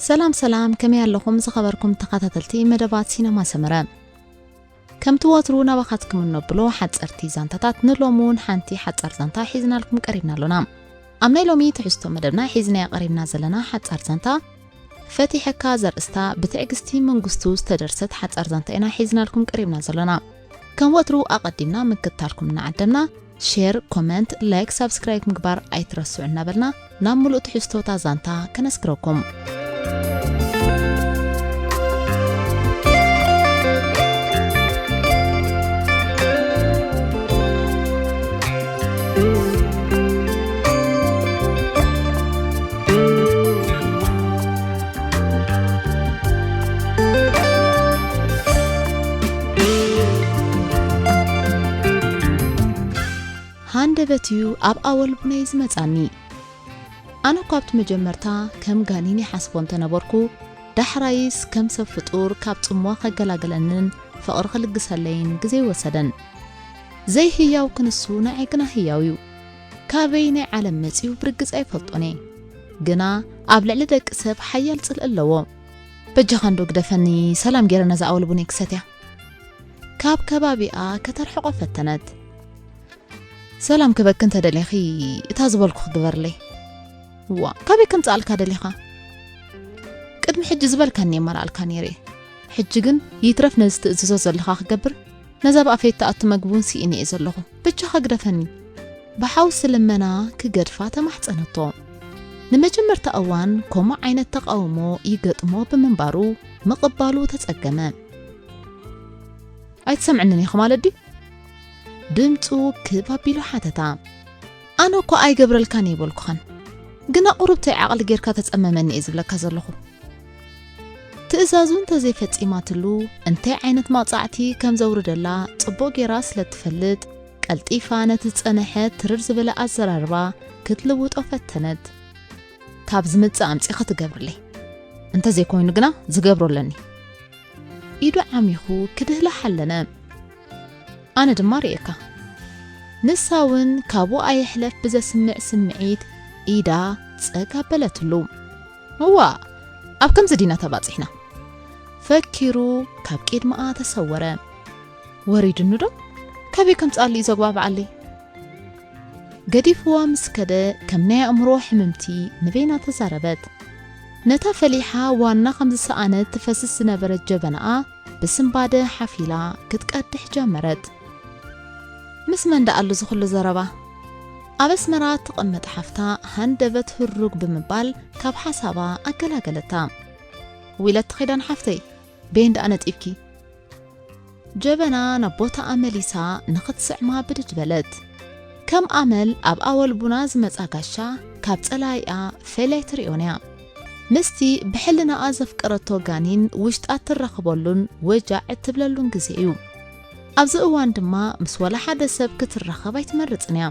ሰላም ሰላም፣ ከመይ ኣለኹም ዝኸበርኩም ተኸታተልቲ መደባት ሲነማ ሰመረ? ከምቲ ወትሩ ናባኻትኩም እነብሎ ሓጸርቲ ዛንታታት፣ ንሎሚ እውን ሓንቲ ሓጻር ዛንታ ሒዝናልኩም ቀሪብና ኣሎና። ኣብ ናይ ሎሚ ትሕዝቶ መደብና ሒዝናያ ቀሪብና ዘለና ሓጻር ዛንታ፣ ፈቲሐካ ዘርእስታ ብትዕግስቲ መንግስቱ ዝተደርሰት ሓጻር ዛንታ ኢና ሒዝናልኩም ቀሪብና ዘሎና። ከም ወትሩ ኣቐዲምና ምክትታልኩም እናዓደምና፣ ሼር፣ ኮመንት፣ ላይክ፣ ሳብስክራይብ ምግባር ኣይትረስዑ እናበልና፣ ናብ ምሉእ ትሕዝቶታ ዛንታ ከነስግረኩም። ሃንደበት እዩ ኣብ ኣወል ቡነይ ዝመጻኒ። ኣነ እኳ ኣብቲ መጀመርታ ከም ጋኒን ይሓስቦ እንተነበርኩ፣ ዳሕራይስ ከም ሰብ ፍጡር ካብ ጽምዋ ከገላግለንን ፍቕሪ ክልግሰለይን ግዜ ወሰደን። ዘይህያው ክንሱ ንዓይ ግና ህያው እዩ። ካበይ ናይ ዓለም መጺኡ ብርግጽ ኣይፈልጦን እየ። ግና ኣብ ልዕሊ ደቂ ሰብ ሓያል ጽልኢ ኣለዎ። በጃኻ እንዶ ግደፈኒ፣ ሰላም ገይረ ነዛ ኣወል ቡነይ ክሰትያ። ካብ ከባቢኣ ከተርሕቖ ፈተነት። ሰላም ክበኪ እንተ ደሊኺ፣ እታ ዝበልኩኺ ግበርለይ። እዋ፣ ካበይ ከምጽኣልካ ደሊኻ? ቅድሚ ሕጂ ዝበልካኒ የመላኣልካ ነይረ እየ። ሕጂ ግን ይትረፍ ነዚ ትእዝዞ ዘለኻ ክገብር፣ ነዛ ብኣፈይ እትኣቱ መግቢ እውን ስኢነ እየ ዘለኹ። በጃኻ ግደፈኒ። ብሓውሲ ልመና ክገድፋ ተማሕጸነቶ። ንመጀመርታ እዋን ከምኡ ዓይነት ተቓውሞ ይገጥሞ ብምንባሩ ምቕባሉ ተጸገመ። ኣይትሰምዕንን ኢኺ ማለት ድዩ? ድምጹ ክብ ኣቢሉ ሓተታ። ኣነ እኳ ኣይገብረልካን ኣይበልኩኻን፣ ግና ቁሩብ ተይ ዓቕሊ ጌርካ ተጸመመኒ እየ ዝብለካ ዘለኹ። ትእዛዙ እንተዘይፈጺማትሉ እንታይ ዓይነት መቕጻዕቲ ከም ዘውርደላ ጽቡቕ ጌራ ስለ እትፈልጥ፣ ቀልጢፋ ነቲ ዝጸንሐ ትርር ዝበለ ኣዘራርባ ክትልውጦ ፈተነት። ካብ ዝምጽእ ኣምጺኻ ትገብርለይ፣ እንተዘይኮይኑ ግና ዝገብሮ ኣለኒ። ኢዱ ዓሚኹ ክድህላ ሓለነ። ኣነ ድማ ርእየካ። ንሳ እውን ካብኡ ኣየሕለፍ ብዘስምዕ ስምዒት ኢዳ ጸግ ኣበለትሉ። እዋ፣ ኣብ ከምዚ ዲና ተባጺሕና። ፈኪሩ ካብ ቅድመኣ ተሰወረ። ወሪድኑ ዶ? ካበይ ከምጽኣሉ እዩ ዘጓባዓለይ? ገዲፍዋ ምስ ከደ ከም ናይ ኣእምሮ ሕምምቲ ንበይና ተዛረበት። ነታ ፈሊሓ ዋና ከም ዝሰኣነት ትፈስስ ዝነበረት ጀበናኣ ብስንባደ ሓፊላ ክትቀድሕ ጀመረት። ምስ መን ደኣ ኣሎ እዚ ኩሉ ዘረባ? ኣብ ኣስመራ እትቕመጥ ሓፍታ ሃንደበት ህሩግ ብምባል ካብ ሓሳባ ኣገላገለታ። ዊለት ኪዳን ሓፍተይ፣ በየን ደኣ ነጢፍኪ? ጀበና ናብ ቦታኣ መሊሳ ንኽትስዕማ ብድድ በለት። ከም ኣመል ኣብ ኣወል ቡና ዝመጻ ጋሻ ካብ ጸላኢኣ ፈልያ ኣይትርእዮን እያ። ምስቲ ብሕልናኣ ዘፍቀረቶ ጋኒን ውሽጣ እትራኸበሉን ወጃዕ እትብለሉን ግዜ እዩ። ኣብዚ እዋን ድማ ምስ ወላ ሓደ ሰብ ክትራኸብ ኣይትመርጽን እያ።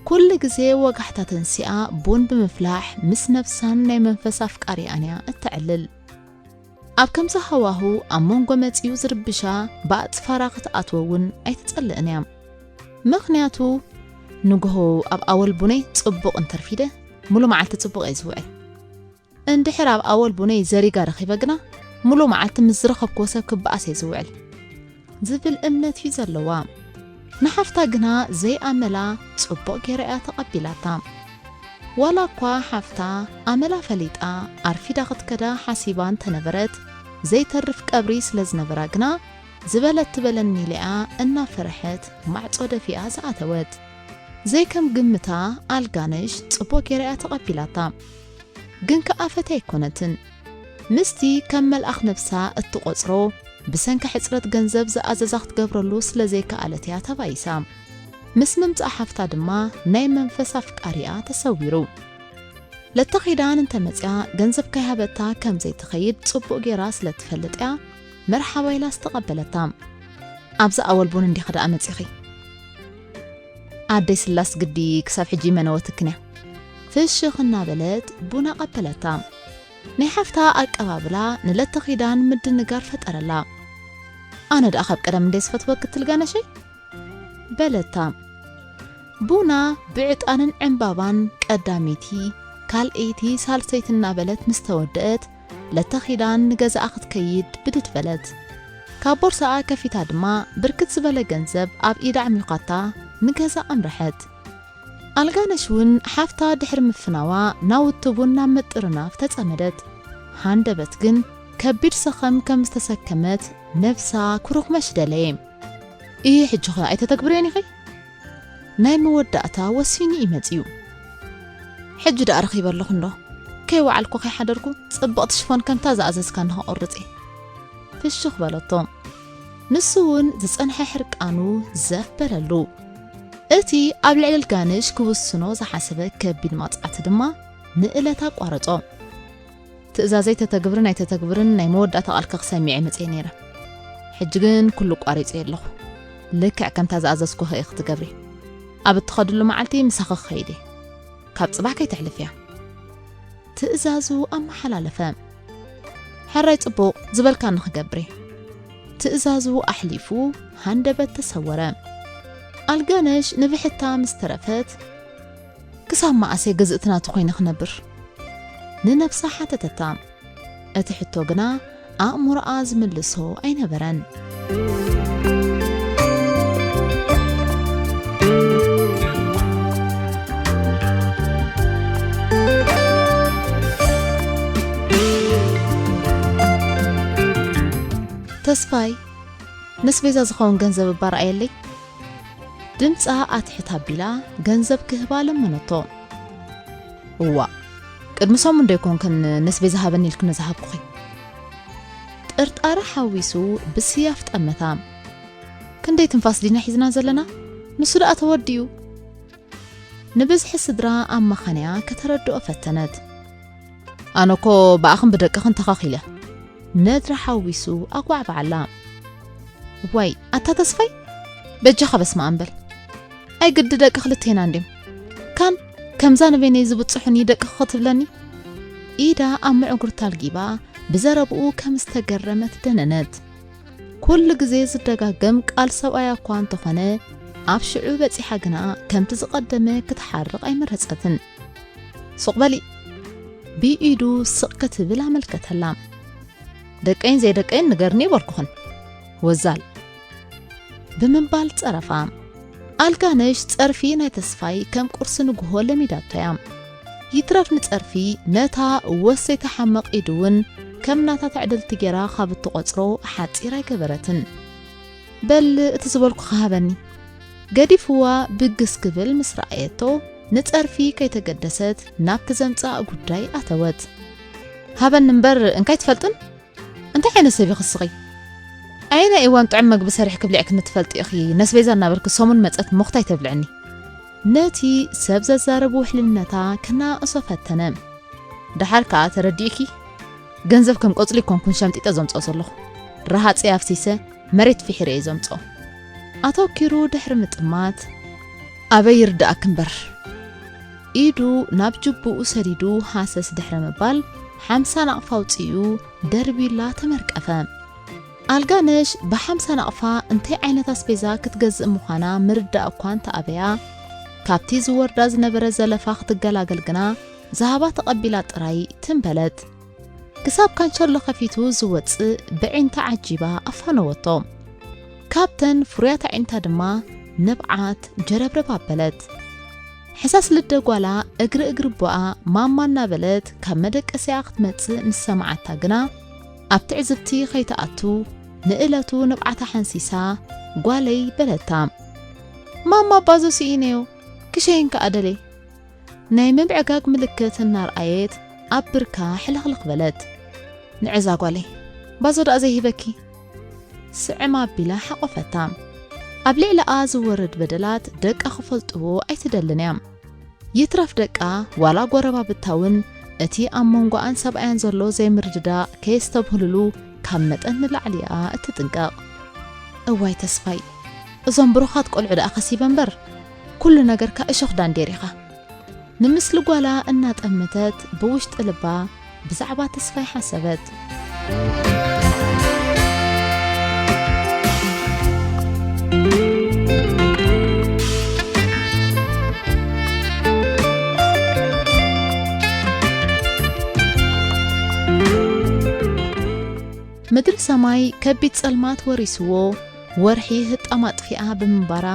ኩሉ ግዜ ወጋሕታ ተንሲኣ ቡን ብምፍላሕ ምስ ነብሳን ናይ መንፈስ ኣፍቃሪኣን እያ እተዕልል። ኣብ ከምዚ ሃዋሁ ኣብ መንጎ መጺኡ ዝርብሻ ብኣጽፋራ ክትኣትዎ እውን ኣይትጸልእን እያ። ምኽንያቱ ንግሆ ኣብ ኣወል ቡነይ ጽቡቕ እንተርፊደ፣ ሙሉ መዓልቲ ጽቡቕ እየ ዝውዕል። እንድሕር ኣብ ኣወል ቡነይ ዘሪጋ ረኺበ ግና፣ ሙሉ መዓልቲ ምስ ዝረኸብክዎ ሰብ ክበኣስ እየ ዝውዕል። ዝብል እምነት እዩ ዘለዋ። ንሓፍታ ግና ዘይኣመላ ጽቡቕ ገይራ እያ ተቐቢላታ። ዋላ እኳ ሓፍታ ኣመላ ፈሊጣ ኣርፊዳ ክትከዳ ሓሲባ እንተነበረት፣ ዘይተርፍ ቀብሪ ስለ ዝነበራ ግና፣ ዝበለት ትበለኒ ኢላ እናፈርሐት ማዕጾ ደፊኣ ዝኣተወት። ዘይከም ግምታ ኣልጋነሽ ጽቡቕ ገይራ እያ ተቐቢላታ። ግን ከኣ ፈትያ ኣይኮነትን። ምስቲ ከም መልኣኽ ነብሳ እትቖጽሮ፣ ብሰንኪ ሕጽረት ገንዘብ ዝኣዘዛ ክትገብረሉ ስለ ዘይከኣለት እያ ተባኢሳ። ምስ ምምጻእ ሓፍታ ድማ ናይ መንፈስ ኣፍቃሪኣ ተሰዊሩ። ለተኺዳን እንተመጽያ ገንዘብ ከይሃበታ ከም ዘይትኸይድ ጽቡቕ ጌራ ስለ ትፈልጥ እያ መርሓባ ኢላ ዝተቐበለታ። ኣብዚ ኣወል ቡን እንዲኺ ደኣ መጺኺ? ኣደይ ስላስ ግዲ ክሳብ ሕጂ ይመነወትክን እያ። ፍሽኽ እናበለት ቡን ኣቐበለታ። ናይ ሓፍታ ኣቀባብላ ንለተኺዳን ምድንጋር ፈጠረላ። ኣነ ደኣ ካብ ቀደም እንደ ዝፈትወኪ ትልጋነሸይ? በለታ። ቡና ብዕጣንን ዕምባባን ቀዳመይቲ፣ ካልኣይቲ፣ ሳልሰይቲ እናበለት ምስ ተወደአት፣ ለተኺዳን ንገዛኣ ክትከይድ ብድድ በለት። ካብ ቦርሳኣ ከፊታ ድማ ብርክት ዝበለ ገንዘብ ኣብ ኢዳ ኣዕሚዃታ ንገዛ ኣምረሐት። ኣልጋነሽ እውን ሓፍታ ድሕሪ ምፍናዋ ናውቲ ቡን ናብ ምጥርናፍ ተጸመደት። ሃንደበት ግን ከቢድ ሰኸም ከም ዝተሰከመት ነብሳ ኩርኹመሽ ደለየ። "እየ ሕጂ ኸ ኣይተተግብርዮን ኢኺ?" ናይ መወዳእታ ወሲኑ እዩ መጺኡ። "ሕጂ ደኣ ረኺበ ኣለኹ እንዶ፣ ከይወዓልኩ ከይሓደርኩ ጽብቕቲ ሽፎን ከምታ ዝኣዘዝካኒ ክቑርጽ እየ" ፍሽኽ በለቶ። ንሱ እውን ዝጸንሐ ሕርቃኑ ዘፍ በለሉ። እቲ ኣብ ልዕሊ ኣልጋነሽ ክውስኖ ዝሓሰበ ከቢድ መቕጻዕቲ ድማ ንእለት ኣቋረጾ። "ትእዛዘይ ተተግብርን ኣይተተግብርን ናይ መወዳእታ ቃልኪ ክሰሚዐ መጽየ ነይረ። ሕጂ ግን ኩሉ ቋሪጸ ኣለኹ። ልክዕ ከምታ ዝኣዘዝኩኺ ኢኺ ክትገብሪ። ኣብ እትኸድሉ መዓልቲ ምሳኺ ክኸይድ እየ። ካብ ጽባሕ ከይተሕልፍያ" ትእዛዙ ኣመሓላለፈ። "ሕራይ ጽቡቕ፣ ዝበልካኒ ክገብር እየ" ትእዛዙ ኣሕሊፉ ሃንደበት ተሰወረ። ኣልጋነሽ ንብሕታ ምስ ተረፈት፣ "ክሳብ መኣሰ ግዝእቲ ናቱ ኮይነ ክነብር?" ንነብሳ ሓተተታ። እቲ ሕቶ ግና ኣእምሮኣ ዝምልሶ ኣይነበረን። "ተስፋይ፣ ነስቤዛ ዝኸውን ገንዘብ እባ ረኣየለይ?" ድምጻ ኣትሕት ኣቢላ ገንዘብ ክህባ ለመነቶ። "እዋእ፣ ቅድሚ ሰሙን ዶ ኣይኮንክን ነስቤዛ ሃበኒ ኢልክኒ ዝሃብኩኺ?" ጥርጣረ ሓዊሱ ብስያፍ ጠመታ። "ክንደይ ትንፋስ ዲና ሒዝና ዘለና? ንሱ ደኣ ተወዲኡ?" ንብዝሒ ስድራ ኣማኻንያ ከተረድኦ ፈተነት። "ኣነ እኮ ብኣኽን ብደቅኽን ተኻኺለ" ነድሪ ሓዊሱ ኣጓዕባዓላ። "ዋይ ኣታ ተስፋይ፣ በጃኻ በስመ ኣብ በል። ኣይ ግዲ ደቂ ክልቴና እንድዮም። ካን ከምዛ ንበይነይ ዝብጽሑኒ ደቅኺ ክትብለኒ?" ኢዳ ኣብ ምዕጉርታ ኣልጊባ ብዘረብኡ ከም ዝተገረመት ደነነት። ኩሉ ግዜ ዝደጋገም ቃል ሰብኣያ እኳ እንተኾነ፣ ኣብ ሽዑ በጺሓ ግና ከምቲ ዝቐደመ ክትሓርቕ ኣይመረጸትን። "ሱቕ በሊ!" ብኢዱ ስቕ ክትብል ኣመልከተላ። "ደቀይን ዘይደቀይን ንገርኒ ይበልኩኽን፣ ወዛል!" ብምባል ጸረፋ። ኣልጋነሽ ጸርፊ ናይ ተስፋይ ከም ቁርሲ ንግሆ ለሚዳቶ እያ። ይትረፍ ንጸርፊ፣ ነታ ወሰይቲ ሓመቕ ኢዱ እውን ከም ናታ ትዕድልቲ ጌራ ካብ እትቖጽሮ ሓጺር ኣይገበረትን። "በል እቲ ዝበልኩኻ ሃበኒ።" ገዲፍዋ ብግስ ክብል ምስ ረኣየቶ፣ ንጸርፊ ከይተገደሰት ናብቲ ዘምጽኣ ጉዳይ ኣተወት። "ሃበኒ እምበር እንካይ ትፈልጥን? እንታይ ዓይነት ሰብ ኢኺ እስኺ? ኣየናይ እዋን ጥዑም መግቢ ሰሪሕኪ ኣብሊዕክኒ ትፈልጢ ኢኺ? ነስቤዛ እናበልኪ ሰሙን መጸት ሞኽታይ ተብልዕኒ?" ነቲ ሰብ ዘዛርብ ውሕልነታ ክናእሶ ፈተነ። "ደሓር ከኣ ተረዲእኪ? ገንዘብ ከም ቆጽሊ ኣይኮንኩን ሸምጢጠ ዘምጽኦ ዘለኹ። ረሃጸ ኣፍሲሰ መሬት ፊሒረ እየ ዘምጽኦ።" ኣተኪሩ ድሕሪ ምጥማት፣ "ኣበይ ይርድኣኪ እምበር?" ኢዱ ናብ ጅቡኡ ሰዲዱ ሃሰስ ድሕሪ ምባል፣ ሓምሳ ናቕፋ ኣውጺኡ ደርቢላ ተመርቀፈ። ኣልጋነሽ ብሓምሳ ናቕፋ እንታይ ዓይነት ኣስቤዛ ክትገዝእ ምዃና ምርዳእ እኳ እንተኣበያ፣ ካብቲ ዝወርዳ ዝነበረ ዘለፋ ክትገላገል ግና ዝሃባ ተቐቢላ ጥራይ ትም በለት። ክሳብ ካንቸሎ ከፊቱ ዝወጽእ ብዒንታ ዓጂባ ኣፋነወቶ። ካብተን ፍሩያት ኣዒንታ ድማ ንብዓት ጀረብረብ ኣበለት። ሕሳስ ልደ ጓላ እግሪ እግሪ ኣቦኣ ማማ እናበለት ካብ መደቀሲኣ ክትመጽእ ምስ ሰምዓታ ግና፣ ኣብ ትዕዝብቲ ከይትኣቱ ንእለቱ ንብዓታ ሓንሲሳ፣ "ጓለይ" በለታ። "ማማ ባዞ ስኢነዮ፣ ክሸይን ከኣ ደልየ?" ናይ ምምዕጋግ ምልክት እናርኣየት ኣብ ብርካ ሕልኽልኽ በለት። "ንዕዛ ጓለይ፣ ባዞ ደኣ ዘይህበኪ?" ስዕም ኣቢላ ሓቖፈታ። ኣብ ልዕሊኣ ዝወርድ በደላት ደቃ ክፈልጥዎ ኣይትደልን እያ። ይትረፍ ደቃ፣ ዋላ ጎረባብታ እውን እቲ ኣብ መንጎኣን ሰብኣያን ዘሎ ዘይምርድዳእ ከየስተብህልሉ ካብ መጠን ንላዕሊ እያ እትጥንቀቕ። "እዋይ ተስፋይ፣ እዞም ብሩኻት ቆልዑ ደኣ ከሲበ እምበር፣ ኩሉ ነገርካ እሾኽ ዳንዴር ኢኻ።" ንምስሊ ጓላ እናጠመተት ብውሽጢ ልባ ብዛዕባ ተስፋይ ሓሰበት። ምድሪ ሰማይ ከቢድ ጸልማት ወሪስዎ፣ ወርሒ ህጣም ኣጥፊኣ ብምንባራ፣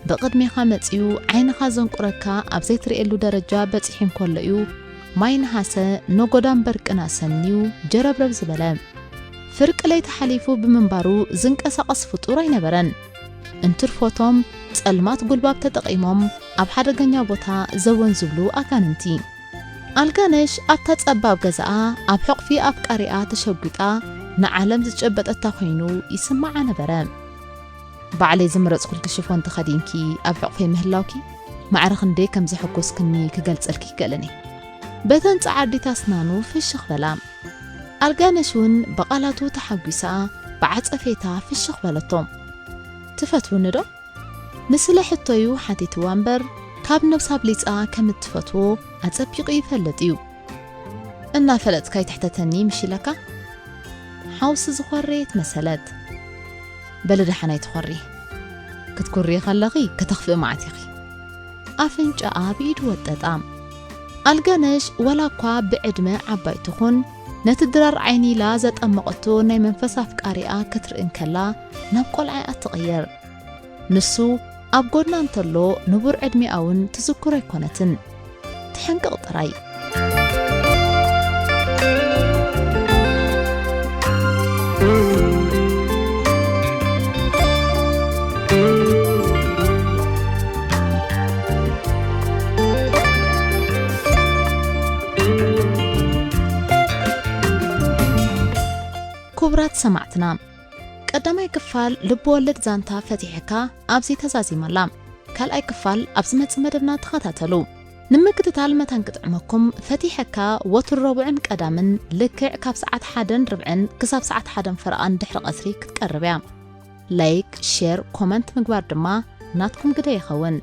ብቕድሜኻ መጺኡ ዓይንኻ ዘንቁረካ ኣብ ዘይትርእየሉ ደረጃ በጺሑ እንከሎ እዩ፣ ማይ ነሃሰ ነጎዳን በርቅን ኣሰንዩ ጀረብረብ ዝበለ። ፍርቂ ለይቲ ሓሊፉ ብምንባሩ ዝንቀሳቐስ ፍጡር ኣይነበረን። እንትርፎቶም ጸልማት ጉልባብ ተጠቒሞም ኣብ ሓደገኛ ቦታ ዘወን ዝብሉ ኣጋንንቲ። ኣልጋነሽ ኣብታ ጸባብ ገዛኣ ኣብ ሕቕፊ ኣፍቃሪኣ ተሸጒጣ ንዓለም ዝጨበጠታ ኮይኑ ይስምዓ ነበረ። ባዕለይ ዝመረጽኩልኪ ሽፎን ተኸዲንኪ ኣብ ሕቕፈይ ምህላውኪ ማዕረ ክንደይ ከም ዘሐጎስክኒ ክገልጸልኪ ይከኣለኒ። በተን ጸዓዲት ኣስናኑ ፍሽኽ በላ። ኣልጋነሽ እውን ብቓላቱ ተሓጒሳ ብዓጸፌታ ፍሽኽ በለቶ። ትፈትውኒ ዶ? ንስለ ሕቶዩ ሓቲትዋ እምበር ካብ ነብሳ ኣብሊጻ ከም እትፈትዎ ኣጸቢቑ ይፈልጥ እዩ። እናፈለጥካ ኣይትሕተተኒ ምሽ ኢለካ? ሓውሲ ዝኾረየት መሰለት። በሊ ደሓን ኣይትኾሪ። ክትኩሪ ከለኺ ከተኽፍኢ መዓት ኢኺ። ኣፍንጫኣ ብኢዱ ወጠጣ። ኣልጋነሽ ወላ እኳ ብዕድመ ዓባይ ትኹን፣ ነቲ ድራር ዓይኒ ኢላ ዘጠመቐቶ ናይ መንፈስ ኣፍቃሪኣ ክትርኢ እንከላ ናብ ቆልዓ እያ ትቕየር። ንሱ ኣብ ጎድና እንተሎ ንቡር ዕድሚኣ እውን ትዝክሮ ኣይኮነትን። ትሕንቅቕ ጥራይ። ክቡራት ሰማዕትና፣ ቀዳማይ ክፋል ልብ ወለድ ዛንታ ፈቲሕካ ኣብዚ ተዛዚማ ኣላ። ካልኣይ ክፋል ኣብ ዝመጽእ መደብና ተኸታተሉ። ንምክትታል መታን ክጥዕመኩም ፈቲሐካ ወትሩ ረቡዕን ቀዳምን ልክዕ ካብ ሰዓት ሓደን ርብዕን ክሳብ ሰዓት ሓደን ፈረቓን ድሕሪ ቀትሪ ክትቀርብ እያ። ላይክ፣ ሼር፣ ኮመንት ምግባር ድማ ናትኩም ግደ ይኸውን።